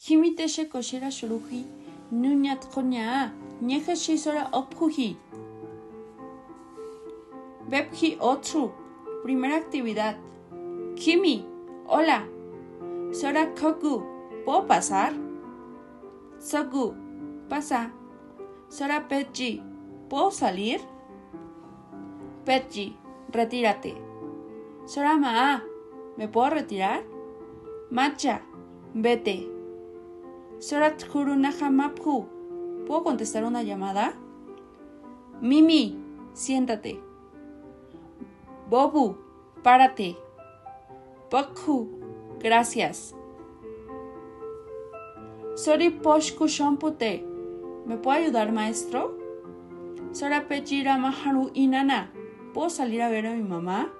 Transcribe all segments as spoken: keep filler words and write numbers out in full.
Kimi te shekoshira shuruji, nuña txoña, ñejeshi sora ophuji. Bebji otsu, primera actividad. Kimi, hola. Sora koku, ¿puedo pasar? Soku, pasa. Sora peji, ¿puedo salir? Peji, retírate. Sora maa, ¿me puedo retirar? Macha, vete. Sora txuru naja maphu, ¿puedo contestar una llamada? Mimi, siéntate. Bobu, párate. Pokhu, gracias. Sori poshku shompute, ¿me puede ayudar, maestro? Sora pejira maharu inana, ¿puedo salir a ver a mi mamá?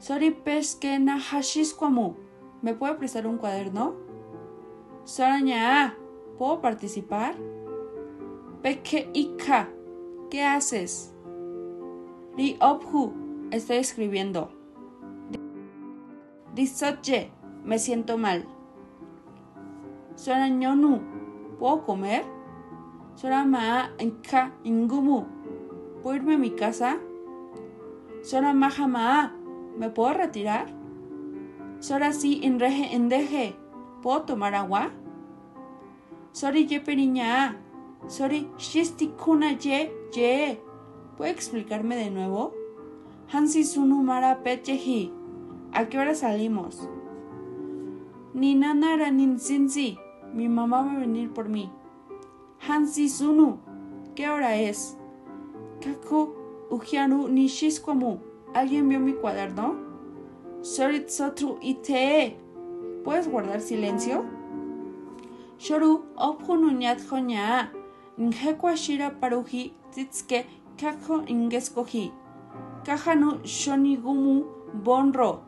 Sori peske na hashiskuamu, ¿me puede prestar un cuaderno? Sora ña, ¿puedo participar? Peke ikha, ¿qué haces? Ri ophu, estoy escribiendo. Ri soche, me siento mal. Sora ñonu, ¿puedo comer? Sora maa inka ingumu, ¿puedo irme a mi casa? Sora maja maa, ¿me puedo retirar? Sora si inreje indeje, ¿puedo tomar agua? Sori yeperiña, sori shisti kuna ye ye, ¿puede explicarme de nuevo? Hansi sunu mara pecheji, ¿a qué hora salimos? Ni nanara ni sinsi, mi mamá va a venir por mí. Hansi sunu, ¿qué hora es? Kaku ujiaru ni shiskuamu, ¿alguien vio mi cuaderno? Sori tsotru ite, ¿puedes guardar silencio? Shoru ophu nuña txoña, njekua shira paruji tsitske kakho ingeskoji. Kajanu shonigumu bonro,